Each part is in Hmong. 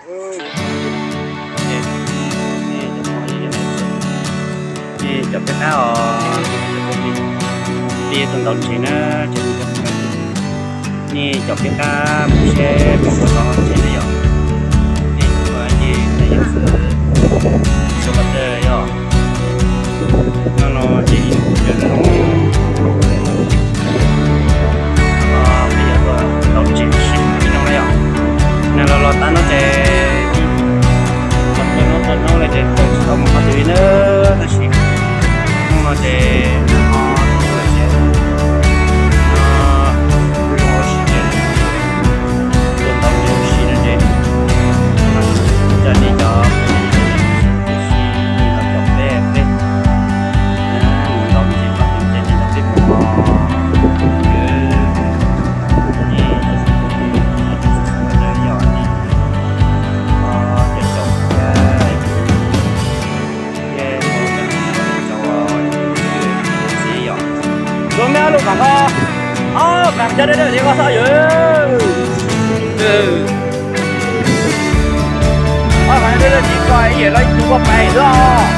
Nej cov peb qab os, peb tus ntaus ntses na, ces nej cov peb qab mus seb peb puas tau ntses na yom. Nej ua ces nej yog xwb, xyov qhov twg yog. No no ces ib hnub peb yuav tau ntses sib ib no na yom. Nag los los tas no ces ib, los tau no tau no lawm ces tau tsis tau mus qhov twg li na, tab sis hnub no ces nag hmo tuaj ces zoo ua si ces tuaj tau zoo ua si no ces coj nej cov si los cov peb peb mus ntaus ntses pab tus ntses ces ntaus peb mus os. Ces yog ces caum thiab ces caum txiv yom. Tua meb ob lub kom ko, ob kas cov dawb dawb thiab ko xwb yom. Ob kas dawb dawb thiab ko ib yam li ib tug paj pais xwb os.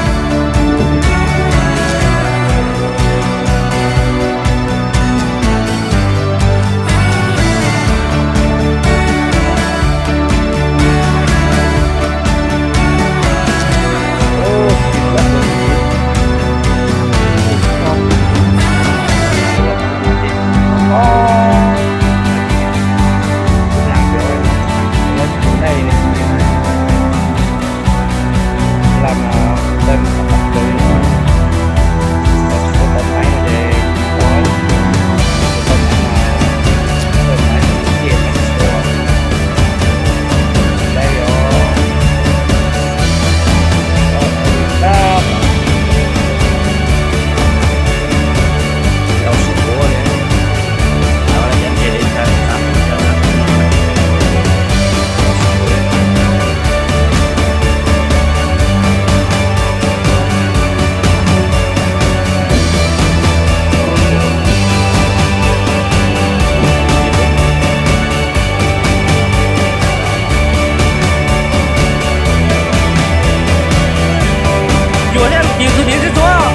Yuav thiab lus tis xwb tis xwb tsuav.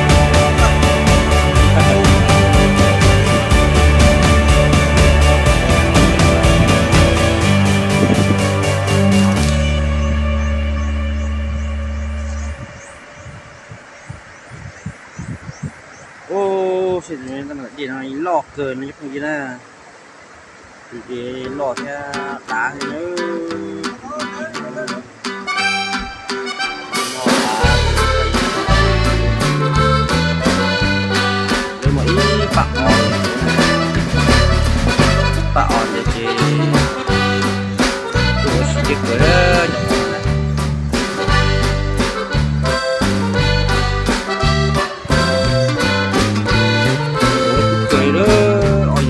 Ub, seb tus dej no loj kawg no cov phooj ywg na. Tus dej loj thiab dav thiab na. Lawv muaj ib pab os, pab os ntawd ces tus ua si ces kawg cov phooj ywg na. Ua tub kawg li os.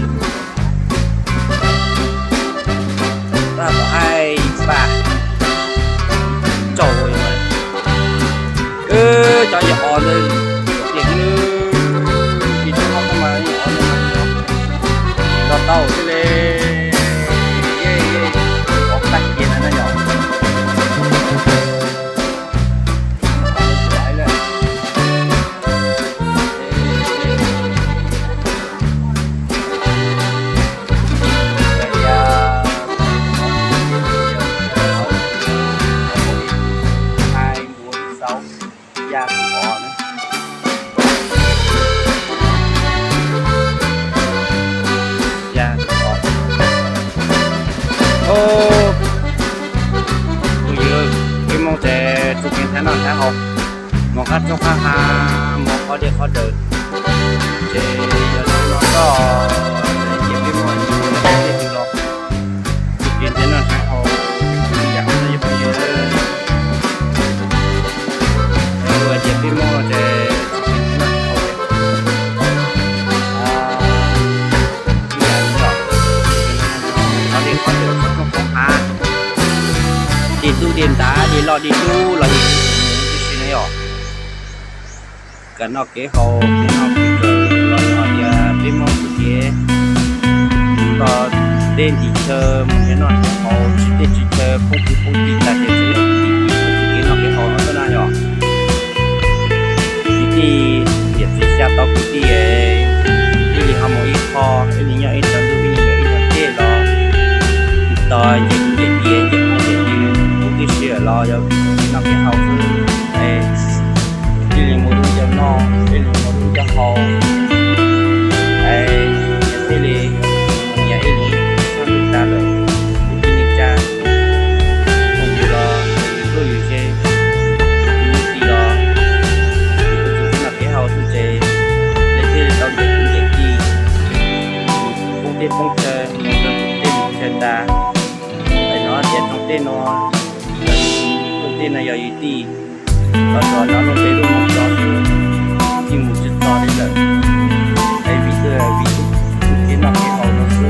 Tab tom haib paj tsaus, cov yawg os ntawd tias ib tsob hauv mas yawg os ntawd mas los tau thiab li. Os tag kiag ntawd na yom. Phooj ywg, peb Hmoob ces txuj kev nrhiav noj nrhiav haus, mus qab tsob qab ha, mus qhov deb qhov daws, ces yog li no txoj ces peb Hmoob mus qab deb twg los txuj kev nrhiav noj nrhiav haus ib yam no yog phooj ywg. Ua ces peb Hmoob ces txuj kev nrhiav noj nrhiav haus ib yam no, qhov deb qhov daws txoj tsob qab ha, dej tub dej ntav dej loj dej dub los yog tib si na yom. Kev noj kev haus kev noj kev haus los yog tias peb Hmoob txuj kev los Tej ntim chaw mus nyob noj nyob haus, tsis tej tsis chaw phooj ywg phooj ywg tas ces txawm yog ib tug kev noj kev haus no xwb na yom. Ib tij niam txiv xya tau kwv tij, ib leeg ho mus ib qho, ib leeg nyob ib tsaus ntuj, ib leeg mus ib tsaus tej los, tos nce kwv nce tij nce phooj nce ywg, kuv twb sij hawm los yog kev noj kev haus xwb. Ib leeg mus lub ncauj noj, ib leeg mus lub ncauj haus, es thiaj li nyias ib leeg txhob ntug tas lawm. Kuv tsis li cas, phooj ywg los yus tuaj yus ze, yus ti los yus tus kev noj kev haus xwb ces nej thiaj li tau nce kwv nce tij, poob teb poob chaw, mus rau tej mus chaw tas. Es no tias tsoom tej no, tsoom tej no yog yus tij, los txog no lub npe lub moo tso xwb, yeej mus tsis txog li lawm. Es vim twb vim tus kev noj kev haus no xwb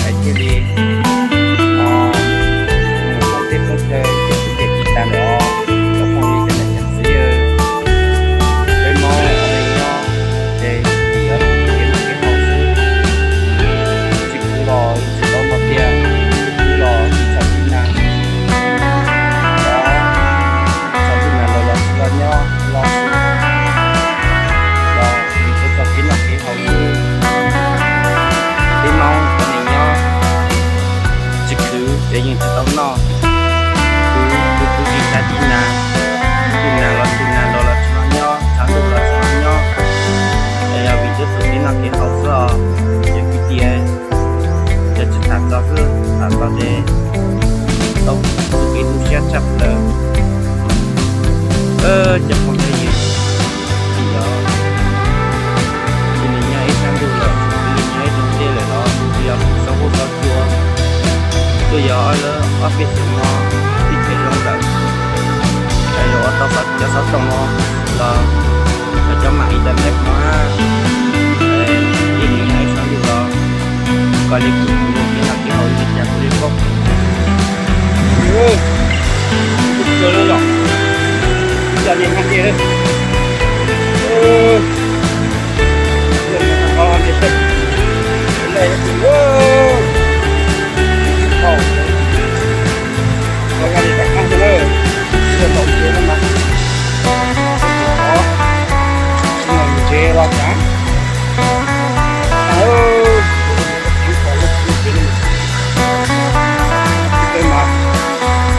es thiaj li mus poob teb poob chaw ces kuv ces tsis tas lawm os. Cov phooj ywg cov niam cov txiv, peb Hmoob peb nyob ces vim yog tus kev noj kev haus xwb. Tsis khwv los tsis tau no tiag, khwv los tsis txhawj tib nag. Txhawj tib nag los los tsis los nyob los xwb, los vim kuv txoj kev noj kev haus xwb. Peb Hmoob peb nyob tsis khwv ces yeej tsis tau noj. Kuv kuv kuv tsis txhawj tib nag, tib nag los tib nag los los tsis los nyob, tshav ntuj los tsis los nyob. Es yog vim kuv tus kev noj kev haus xwb os, ces kuv tias yog tsis tham txog xwb, tham txog ces tau tus kev tu siab tshaj plaws. Cov phooj ywg, vim yog tus nws nyob ib sab ntuj lawm, tus nws nyob ib tug ntej lawm los yog tus xauv huab xauv cua, twb yog ob lab ob peb xyoos no tib phem zoo lawm, es yuav ua tau cov xov tooj no los yog cov mam internet no, ib leeg nyob ib sab ntuj los koj li kuv, kuv li kev noj kev haus li cas kuv li paub. Tus kawg lawm yom, ib co niag nyab tiag. Ntses los tsav. Mas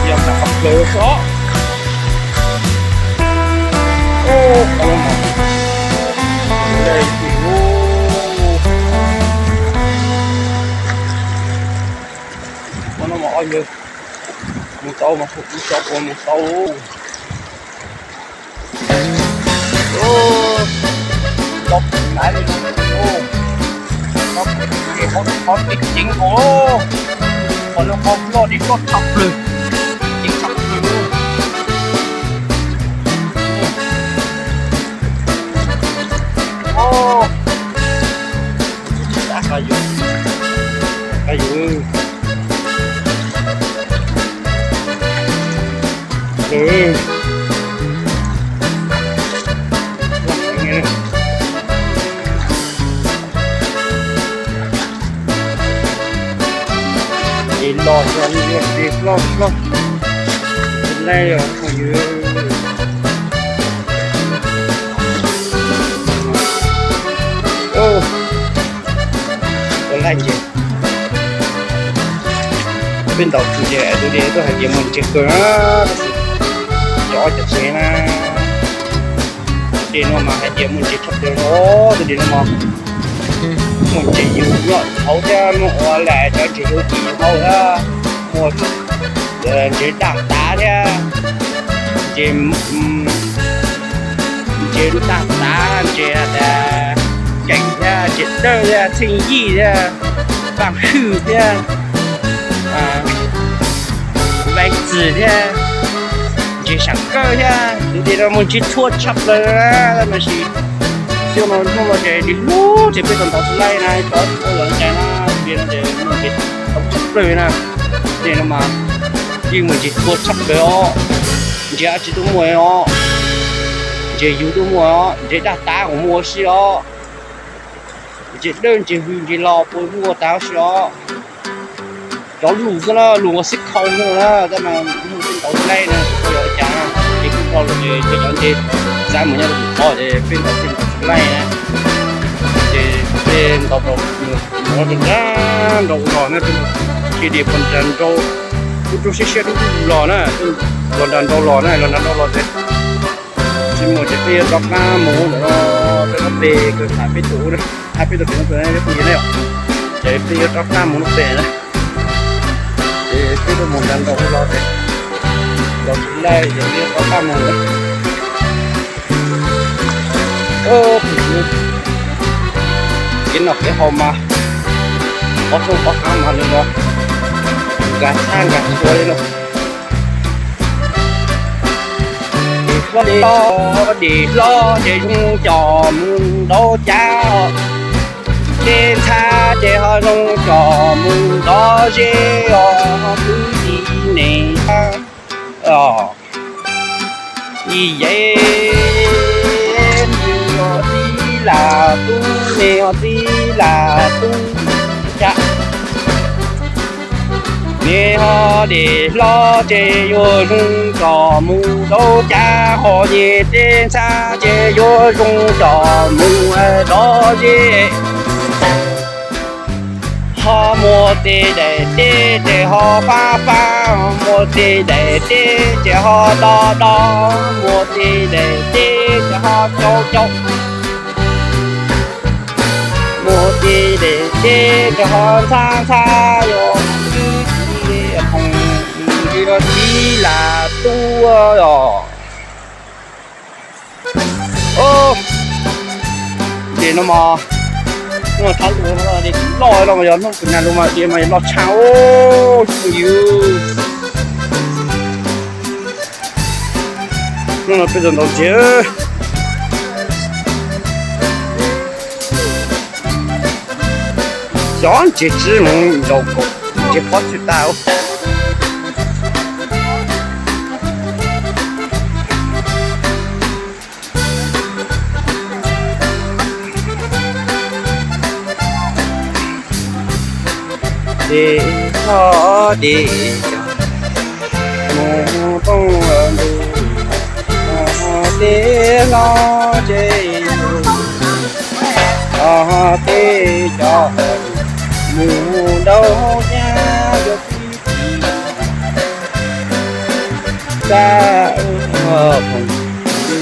yog nram qhov plawg xwb. Qhov no mas, qhov no mas ob yawg mus tau mas kuv tso ua mus tau. Qhov no qhov tib ceev nkaus, qhov no qhov loj li loj tshaj plaws, ceev tshaj plaws. Es los yog li tias loj loj, tus laj yog phooj ywg. Tus laj ces peb ntaus tus ces tus li tuaj hais tias muaj ntses kawg na, tab sis cov cov tsev na, tus li no mas hais tias muaj ntses tshaj plaws os, tus li no mas muaj ntses yug nyob hauv thiab, muaj ua li cov ntses yug tim hauv thiab, muaj ntses daj tav thiab, ntses, ntses daj tav, ntses keem thiab, ntses dawb thiab, txheej yij thiab, vaaj hwj thiab, vaim txwm thiab, ntses sam kawj thiab, tus li no muaj ntses txhua tshaj plaws na, tab sis xyoo no hnub no ces li hlub ces peb tau ntaus tsis laij na, cov ua los cai na, tus li no ces muaj ntses tau tshaj plaws na, li no mas yeej muaj ntses txhua tshaj plaws os, ntses dab tsi tuaj muaj os, ntses yug tuaj muaj os, ntses daj tav kuj muaj ua si os, ntses dawb ntses hwj ntses los puas muaj ua tag ua si os. Cov lus xwb na, lus ua xib khau xwb na, tab mas nug tej ntaus tsis laij na, tsis paub yog ua cas na. Ces kuj tau los ces cov nce xav mus nyob rau qhov ces peb ntaus tej ntaus tsis laij na. Ces peb ntaus rau, ntaus rau nram nrau los na, ces di pos nram nrau, kuj rau siab siab dub los na, los nram nrau los na, los nram nrau los ces tsis mus ces peb yuav rov qab mus lawm no, rov qab pem kawg, tham peb tus ub na, tham peb tus pem no pem no phooj ywg na yom. Ces peb yuav rov qab mus lub pem na. Ces peb tuaj mus nram nrau los ces los tsis laij ces peb yuav rov qab mus lawm. Kev noj kev haus mas qhov rooj qhov hav mas nws los nkag tshab nkag txhua li no. Hlob, dim hlob ces zoo coj mus ntaus cav, dej ntxhab ces ho zoo coj mus nrov zeb os kwv tij neej os. Ib yam li txiv lam tub, nej ho txiv lam tub, cas nej ho dim hlob ces yuav zoo coj mus ntaus cav, ho ces dej ntxhab ces yuav zoo coj mus nrov zeb. Ho muaj tej daim teb ces ho fab fab, muaj tej daim teb ces ho do do, muaj tej daim teb ces ho cau cau, muaj tej daim teb ces ho ntxhab ntxhab, yog kwv tij phooj ywg los txiv lam tub os. Ces no mas, no thab lus no, loj no mas yog hnub tus nag lus mas ces mas loj tshaj os phooj ywg. Hnub no peb tau ntaus ntses, xyov ntses tsib mus ntaus kaum ntses pob tsuj tag. Ces txhob ces mus rooj ntug, ces hlob ces tej cov mus ntaus cav yuav tib tib,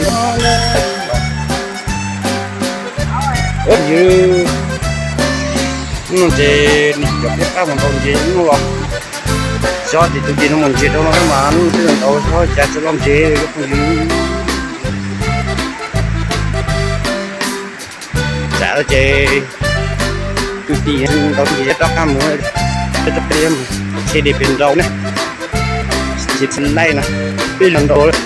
phooj ywg, hnub no ces nws cov peb qab mus ntaus ntses hnub los, xyov ces tus ces no mus ntses rau no mas hnub no peb ntaus xyov cas tsis loj ntses phooj ywg. Tsam no ces tus tij ntaus ntses rov qab mus, rov qab mus, tsheb de pes nrau na, tsheb tsis laij no, peb los ntaus.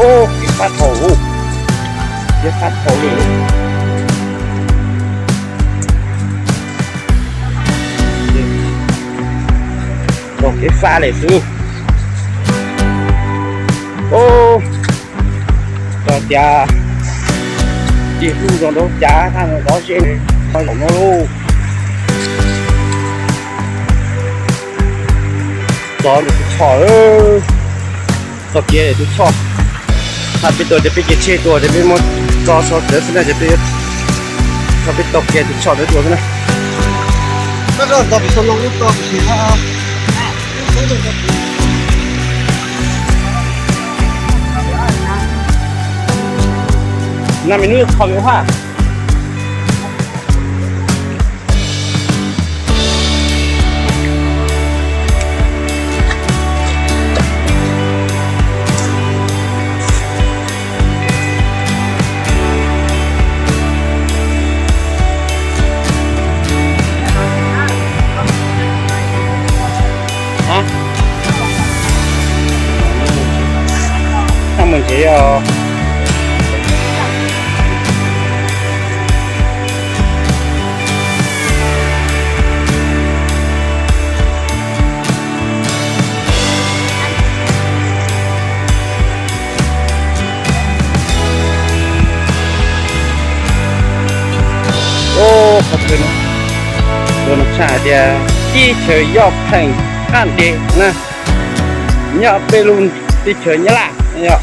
Ub, kev fab thaum, kev fab thaum li. Tau kev fab li xwb. Ub, tau tias tig hlub zoo nraug cav thaj no nrov zeb, zaum no lauj. Txog tus choj, txog kiag tus choj. Thaj peb tuaj ces peb cia tsheb tuaj ces peb muab tso so tawv xwb na ces peb, txog peb tau kiag tus choj ntawd tuaj xwb na. Năm mươi nước không ha. Hab, mus ntsev os. Tshaj hais tias teb chaws Yaj Pheej Qab Dej na, nyob peb lub teb chaws Nyab Laj yom,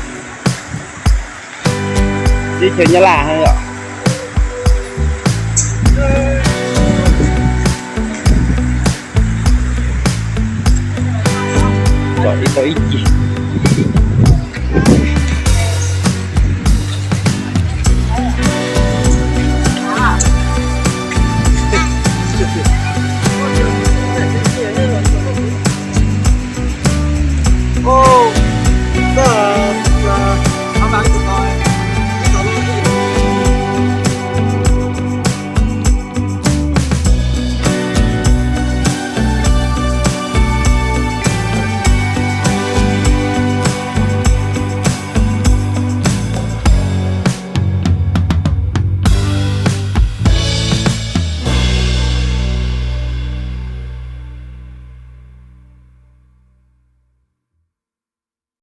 teb chaws Nyab Laj yom. Tsom ib tau ib ceg